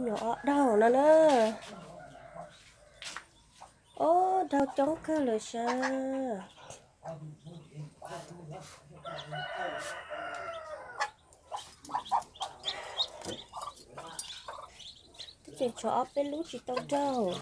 Nyuam ob daug no na. Ob daug coob kawg lawm sas. Twb tseem tshuav ob peb lub tsis tau daug.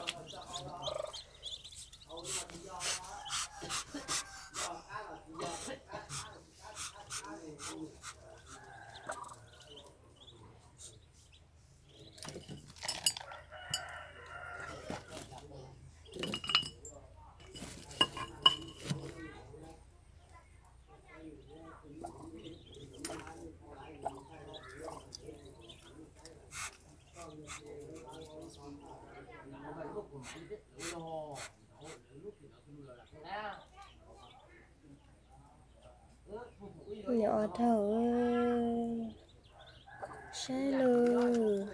Nyuam ob daug, saib lawm.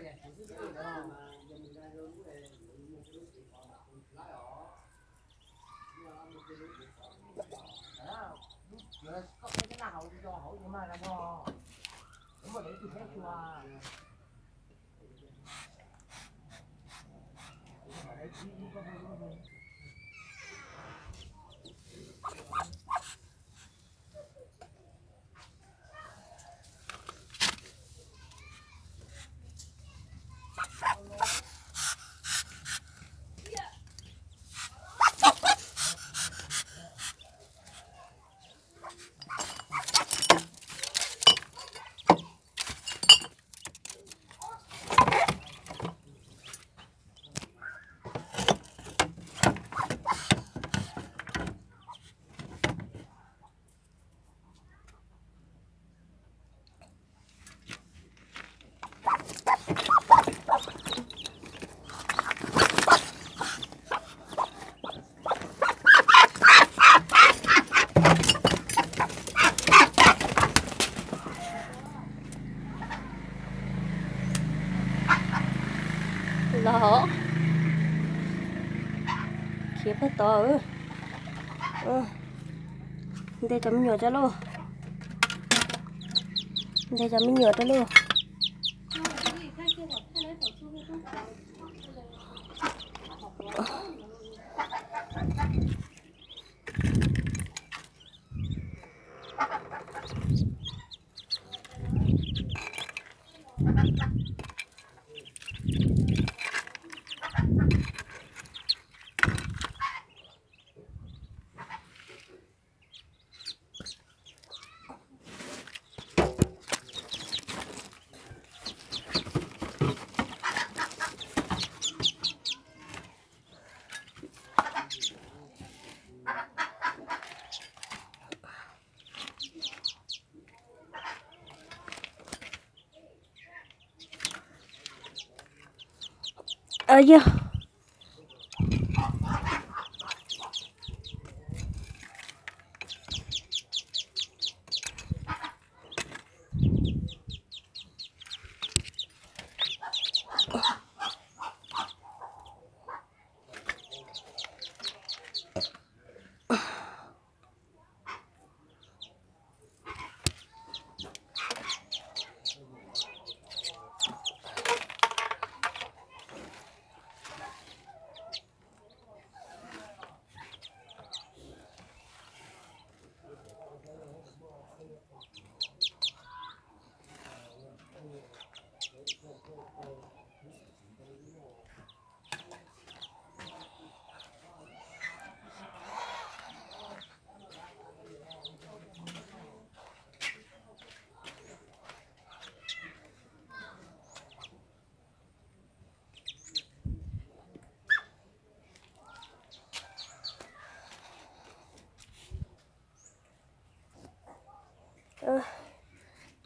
Los khiav pag tod. Ntes cov me nyuam tso lauj. Ntes cov me nyuam rau lauj. Yog.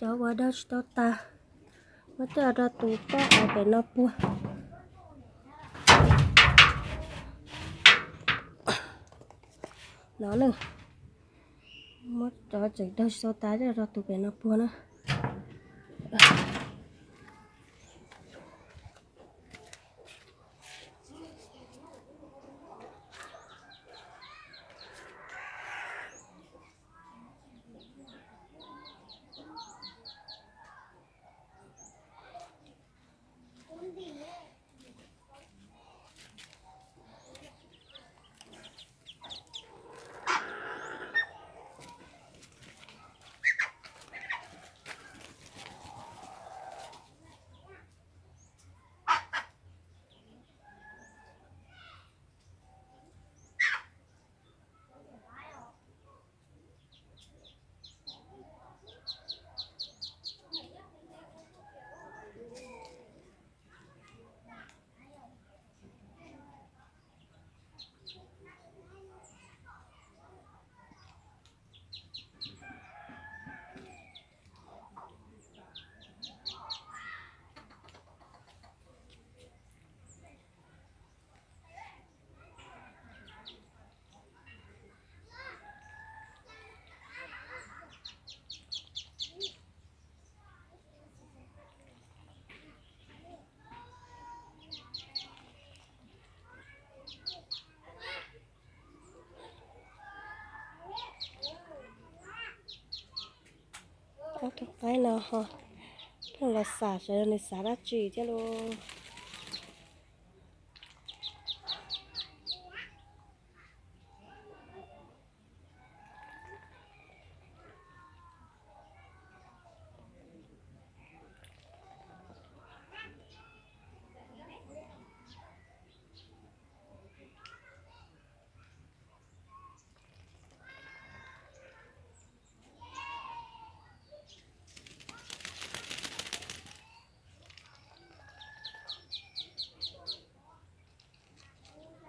Cov uas daug tsis tau tas, muab coj rau tus poj qaib pem no puag. No na, muab cov tseem daug tsis tau tas coj rau tus pem no puag na. Tus qaib no ho pheej los xav sawv daws nws xav dab tsi thiab lauj.